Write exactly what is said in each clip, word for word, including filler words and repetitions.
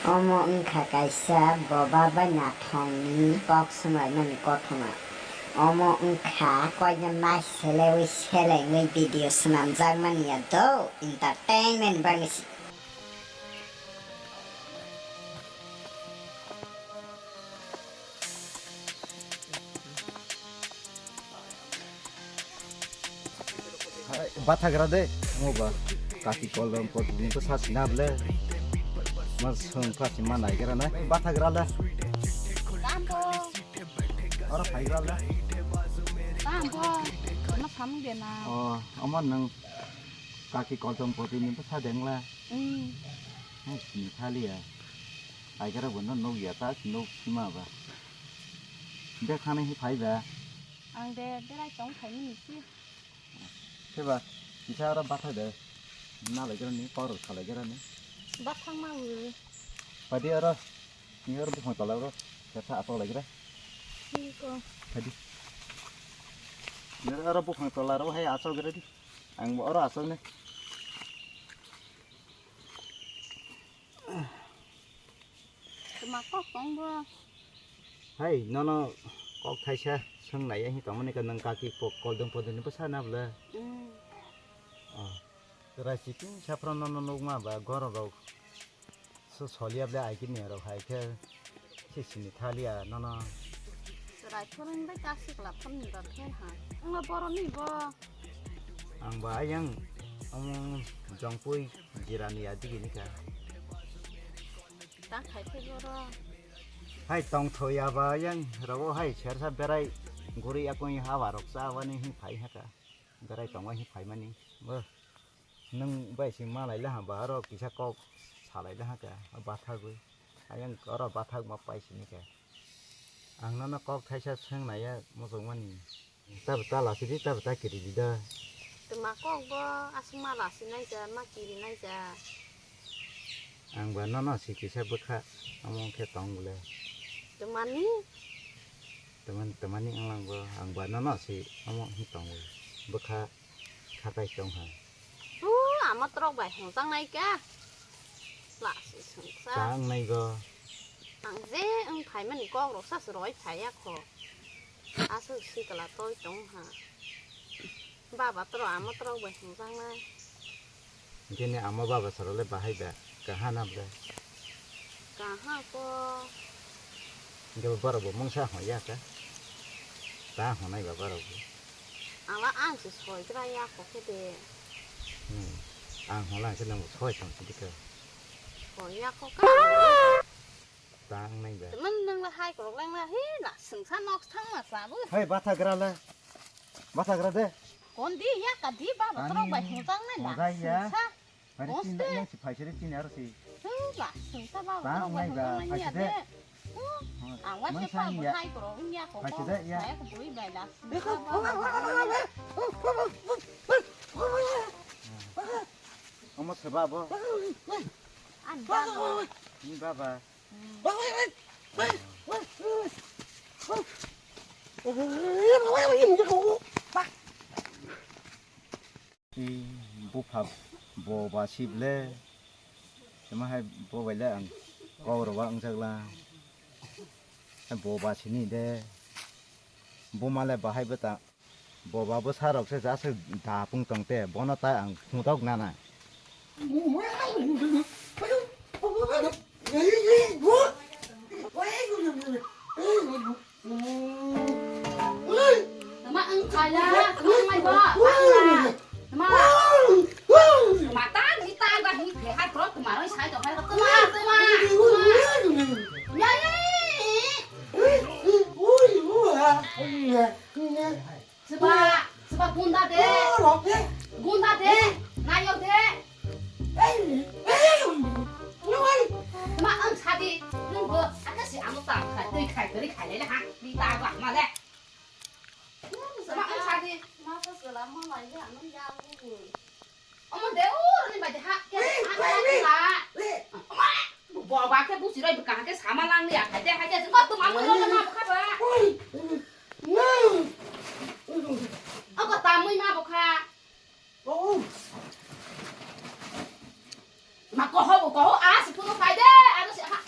Omo wngkha kaisa boba bai nathongni kok swnglaimani kothoma. Omo wngkha koina mai selewi selengwi video swnamjakmani ya do entertainment bagwi se. Hai, bathagra de, mo ba. Kaki kolom pot ni to sas na ble. Mas song pas ma nai gra na. Bathagra la. Tambo. Ora phaigra la. Tambo. Ma samung de na. Oh, ama nang kaki kolom pot ni to sa deng la. Hmm. Hai, sini thali ya. Ai gra bo no no ya ta no ma ba. De khani hi phai ba. Ang de berai tong phai ni si. Seba, kisa oro bathai de. Na lai gra ni, kor khalai gra ni. Bathang ma wi. Padi oro, ni oro bukhang tola oro, kisa atok lai gra. Ni ko. Padi. Ni oro bukhang tola oro hai atok gra di. Ang bo oro atok ne. Tma kok tong bo. Hai, nono kok thaisa swngnai ya, hi tongmani ka nang kaki kok koldwng podwng ni bwsa na bwle? Mm. Oh. Raisi king saphra nono nukma ba gorok rok so solia bwle ai kini rok hai khe si sini thalia nono. Chwrai phone bai kasi kla phone ni ba phel ha. Wngla boroni bo. Ang ba ayang omong jongpui jirani adigi ni kha. Ta khai khe boro. Hai tongthoya ba yang rogo hai sersa berai guri yakung hawa rok cha wani hi phai haka. Berai tongwa hi phai mani. Bo nwng bai si malai le ha ba aro kisa kok salai le haka bathagwi. Ayang oro bathak ma pai sini kha. Ang nono kok thaisa swng naiya muchung mani. Tabuk ta lasi di, tabuk ta kiri di da. Tma kok bo aswk ma lasi nai ja, ma kiri nai ja. Ang ba nono si kisa bwkha, omo wngkhe tong bwle. Tmani? Tmani, tmani wnglang bo, ang ba nono si omo wngkhe tong bwle. Bwkha khatai tong ha. Hu, ama trok bai hwnjak nai kha. Lasi swngsa. Tang nai bo. Ang je wng phaimani kok rok sa se roi phaiya kho. Aswk sikla toi tong ha. Baba tro ama tro bai hwnjaknai. Bini ama baba sara le bahai da kaha na bwle? Kaha ko. Hingke borok bo mungsa hon ya ka. Ta honai ba borok bo. Ala ang se soi gra ya ko ke de. Hmm. Ang hon la ke nang soi thang si dikhe. Soi ya ko ka. Tang nai ba. Temen nang la hai korok lang la he la sengsa nok thang ma sa bu. Hai bathagra la. Bathagra de. Kon di ya ka di ba ba Ani trok bai hung tang nai la. Modai ya. Sengsa. Hari Bos tin de. Yang si phai sere tin aro si. He la sengsa ba Tang trok bai nai hung ba, tang nai phai ya sere. De. Hmm. Hmm. Ang wa se Mung pa sang bu ya. Hai korok ya ko Phai ko. Sere ya. Saya ko bui bai la. Sengsa ba ba hung tang nai. Omo se ba bo. An ba ba. Ni ba ba. Bupha bo ba si ble. Tama hai bo bai le ang kok rw ba wng jak la. Bo ba sini de. Buma le bahai bwta. Boba bwsa rok se jaswk da pung tong te, bono ta ang hudok nana. Tama ang kaya, tama ang mai ba, tama. Tama. Mata ni ta ga hi phe ha pro tama roi sai to ha tama, tama. Tama. Ya, ya, ya, ya. Seba, seba gunda de. Gunda de. Nayo de. Ma ang sadi, nung bo, aka si amo ta khai, tui khai, tui khai le ha, di ta ba ma le. Ma ang sadi. Ma sa sela ma la ya, nung ya bu. Omo de ur ni bai de ha ke ha ha ha. Omo bo ba ke bu siroi bu ka ke sama lang ni ya ha de ha de ko tu ma mo lo ma kha ba. Ako ta mui ma bo kha. Ma ko ho ko ho a si puno kai de. Ano si ha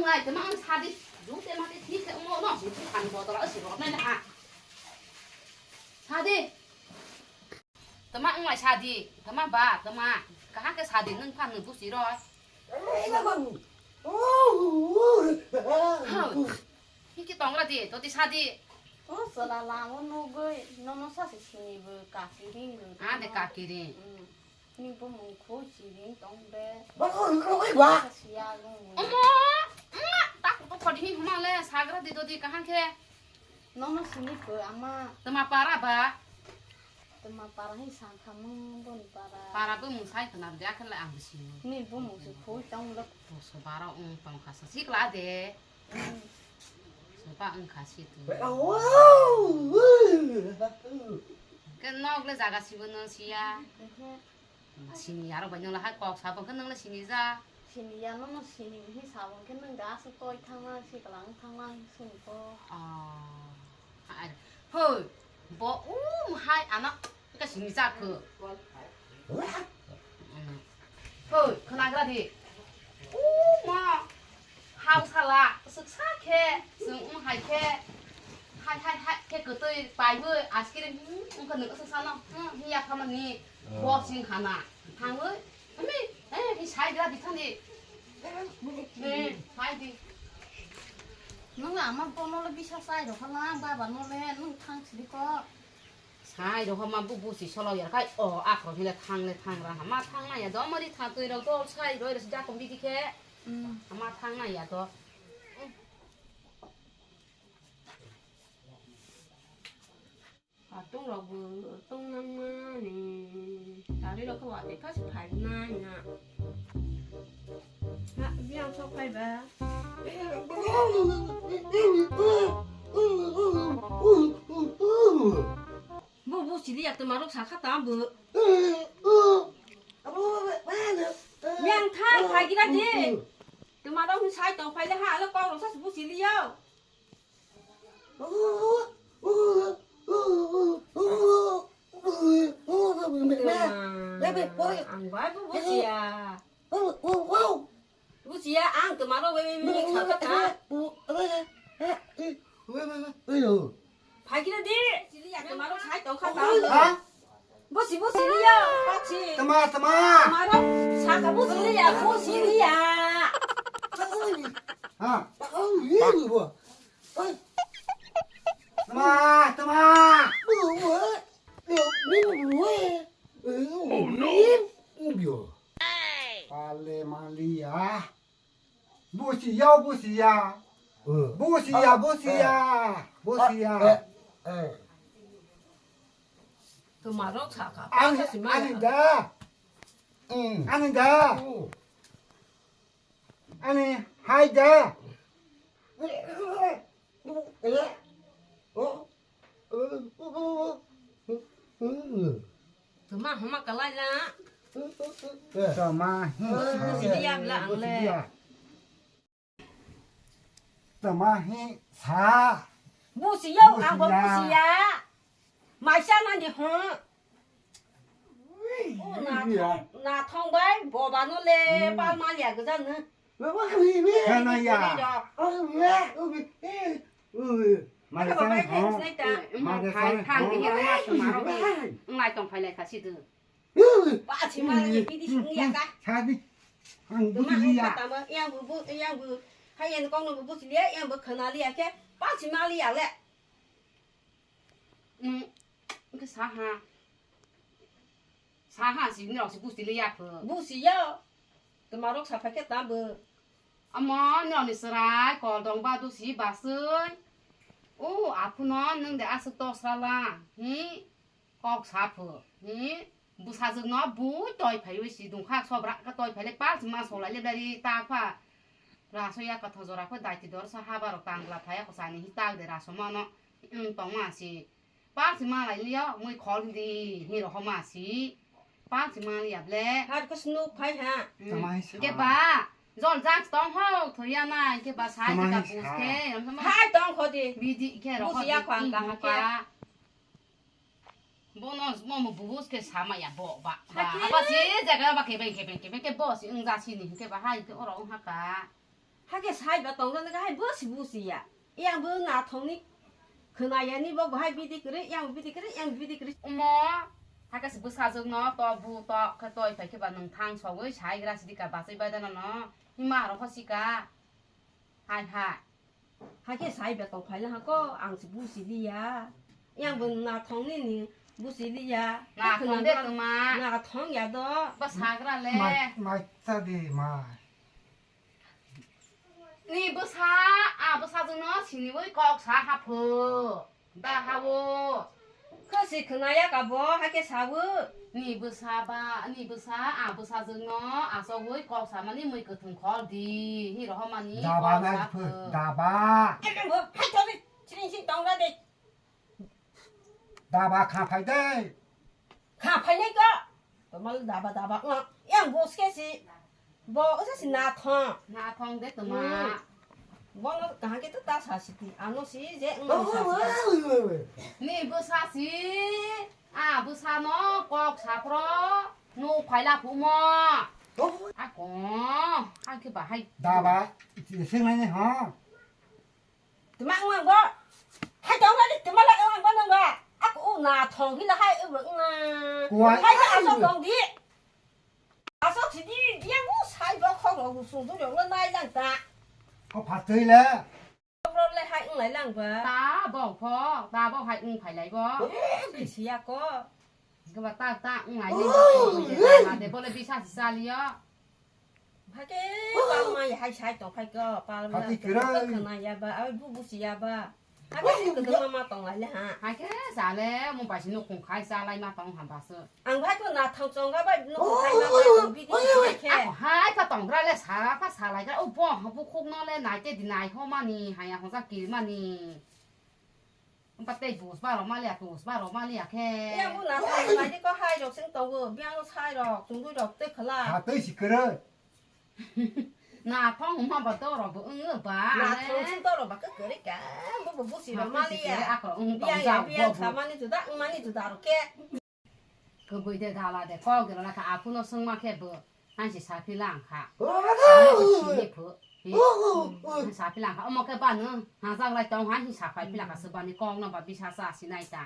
Nai, tama ang sadi. Jute mate thik khe omo no, si thik kan botol si rok nai ha. Sadi. Tama ang lai sadi. Tama ba, tama. Kaham khe sadi nung phan nung busi roi. Hao. Hiki tongra di, toti sadi. O sala lama nugui, nono sasi sini bo kakiri nung. Ah, de kakiri. Hmm. Ni bumung kho siring tong de. Ba ko ro oi ba. Siya lung. Omo, omo, tak to khodi hi huma le sagra di dodi kahan khe. Nono sini ko ama. Tama para ba. Tama para hi sangkha mung boni para. Para bumung sai khana de akhla ang sini. Ni bumung se kho tong de. So bara ung tong khasa sikla de. Sopa wngkha si tu. Ke nok le jaga sibo nang siya. Sini aro bai nang lahai kok sabo ke nang le sini ja. Sini ya no sini hi sabo ke nang gas koi thangma si kalang thangma sini ko. Ah. Hoi. Bo um hai ana. Ka sini ja ko. Hoi, khwnagra di. Uma, hau sala, swksa khe, swng um hai khe, hai, hai, hai khe kwtwi paiwi, askiri, hmm, wngkha nwng swksa no, hmm, hiya khamani, ah, boxing khana, thangwi, himi, eh, hi sai gra di thani. Hmm, hai di. Nwng ama bono le bisa sai rokhala, baba no le, nwng thang sidi ko. Sai rok ma bu busi solo yar kai o akhro hile thang le thang ra ma thang na ya do mari tha twi rok dol sai roi rok jakom bidi khe. Hmm. Ma thang na ya do. Atung rok bu tung nang ma ni. Tari rok wa de khas phai na ya. Ha, biang sok phai ba. Bu, bu, sili ya, tuma rok sakha ta bu. Yang thang, phai gina di. Tuma rok ni sai tong phai le ha, alo kok rok sa bu sili ya. Ang bai bu, bu sia. Busia, ang tuma rok bai bai bai sakha ta. Phai gina di. Sili ya, tuma rok sai tong kha ta. Ha? Busi, busi, liya, busi. Tama, tama. Tuma rok sakha busi liya, busi liya. Ha? Tama, tama. Oh no. Pale maliya. Busiya, busiya. Busiya, busiya. Busiya. Tuma rok sakha. Ani, ani da. Ani da. Ani hai da. Tuma homa kalai la. Tuma hi. Busi liya bla ang le. Tuma hi sa. Busi yo, ang bo busi ya. Maisa nani ho. Na thong bai boba no le pal ma liya gja no. Kana ya. Mai sa ho. Mai sa ho. Ngai tong phai lai kha si do. Pachi ma liya, pidi sing liya ka. Sabi. Ang buti liya. Tama, yang bu, yang bu. Hai yang kong no bu busi liya, yang bu khana liya ke. Pachi ma liya le. Hmm. Ke saha. Saha si ni rok si busi liya ko. Busi ya. Tuma rok sa pha ke ta bu. Amo ni oni serai kol dong ba du si basui. O aphuno nung de asuk to sala. Hi. Kok sa phu, hi, bwsajwk no bui toi phaiwi si dungkha, sobra khe toi phaile pal si ma solai le bari ta pha. Raso ya kwthang jora pha daiti dor sa haba rok tangla phai ako sani hi tak de raso mano, wng tong ma si. Pal si ma lai liyo, mui khol di, hi roho ma si. Pal si ma liya ble. Har ko snuk phai ha. Tamai sa. Ke ba, jol jak tong ho, thoya na, ke ba sai ka bus ke. Hai tong kho di. Bidi ke roho. Bus ya khwang ka ha ke. Bono mo mo buhus ke sama ya bo ba. Ba si jaga ba kebeng kebeng kebeng ke bo si wng ja sini ke ba hai ke oro wng ha ka. Hakhe sai ba tongjaknai khe hai bo si busi ya. Yang bo nathongni khwnayani bo bahai bidi kwrwi, yang bidi kwrwi, yang bidi kwrwi. Omo, hakhe se bwsajwkno tok bu tok khe toi phai khe ba nwng thang sogwi saigra sidi ka bachai bai dano no. Hima aro hosika. Hai hai. Hakhe sai ba tong phaila hako ang se busi liya. Yang bo nathongni ni busi liya. Nathong de tuma. Nathong ya do. Bwsagra le. Mai, mai ta di mai. Ni bwsa, a bwsajwkno siniwi kok sa hapho. Da hawo. Khe si khwnaya ka bo, hakhe sawo. Ni bwsa ba, ni bwsa, a bwsajwkno achogwi kok samani mui kwthwng khol di. Hi rohormani kok sa pho. Daba nai pho, daba. Ai, bo, hai thori, chini si tongra de. Daba kha phai de. Kha phainai kha. Tomal daba daba wng. Yang bos khe si. Bo osa si nathong. Nathong de tuma. Hmm. Bono kaham khe to ta sa si ti. Ano si je wng sa si. Ni bwsa si. A bwsa no kok sapro. No phaila phumo. Ako. Ang khe bahai. Daba. Sing nai ha. Tuma wng bo. Hai tong lagi tuma la wng bo nang ba. Aku u nathong hila hai u wng na. Kuai. Hai ba asok tong di. Asok sidi dia bu sai bo khok rok sung du rok nai lang ta. Ko phatui le. Khok rok le hai wng lai lang ba. Ta bo pho, ta bo hai wng phai lai bo. Sisi ya ko. Kaba ta ta wng lai lang ba. De bole bisa sisa liyo. Hake palma ya hai sai tong phai ko, palma. Hati kwrwi. Khna ya ba, ai bu bu si ya ba. Hake si kwdwma ma tong lai le ha. Hake sale mo bai si nukung khai salai ma tong ha baso. Ang bai ko nathong chonga bai nukung khai ma bai tong bidi khai khe. Ako hai ka tong gra le sa ka salai ka, o bo ha bu khuk no le nai te di nai ho mani, ha ya ho ja kir mani. Ba tei bus ba rok maliya, tus ba rok maliya khe. Ya, bo nathok lai di ko hai rok sing tongo, biang sai rok, tungui rok tei khala. Ha tei si kwrwi. Nathok ma ba to rok bo wng ba. Nathok si to rok ba kwrwi ka, bo bo busi rok maliya. Akhor wng tong jak bo. Biang ya, biang kha mani juda, wng mani juda rok khe. Kwbwi de dala de kok de lala kha, aphuru no swngma khe bo hansi saphi lang kha. Ano se sini phu. Hi. Saphi lang kha. Omo khe bano hajak lai tong hansi saphai phi lang kha, swbani kok no ba bisa cha sinai ta.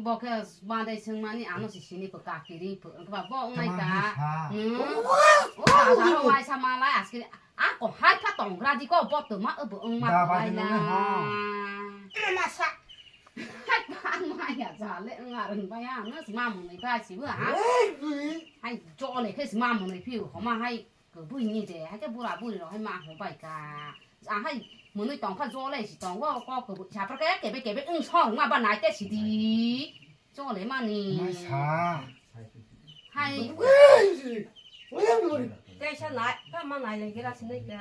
Bo khe badai swngmani ano se sini phu, kaki ri phu. Wngkha ba bo wngnai ta. Hmm. O dala rok waisa malai askiri. Ako hai kha tong gra di ko bo twma obo wng ma lai na. Masa. Hai bang ma ya jale wng arwng ba ya no sma mwnwi ba si bo ha. Hai jole khe sma mwnwi phi homa hai kwbui ni de hai khe bura buri rok hai ma ho bai ka. A hai mwnwi tong kha jole si tong wo ko kwbui sa par khe kebe kebe wng song ma ba nai te si di. Chole mani. Mai sa. Hai. Kaisa nai, ka ma nai le gira sinai ka.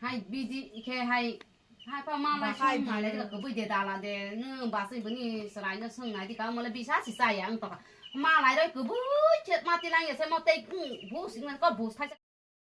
Hai bidi khe hai. Hai pa ma lai song nai le ka bui de dala de. Nw ba sui bini serai no song nai di ka mo le bisa si sa ya ang to. Ma lai roi ku bui chet ma ti lang ya se mo tei, mm, bu sing ko bu thai.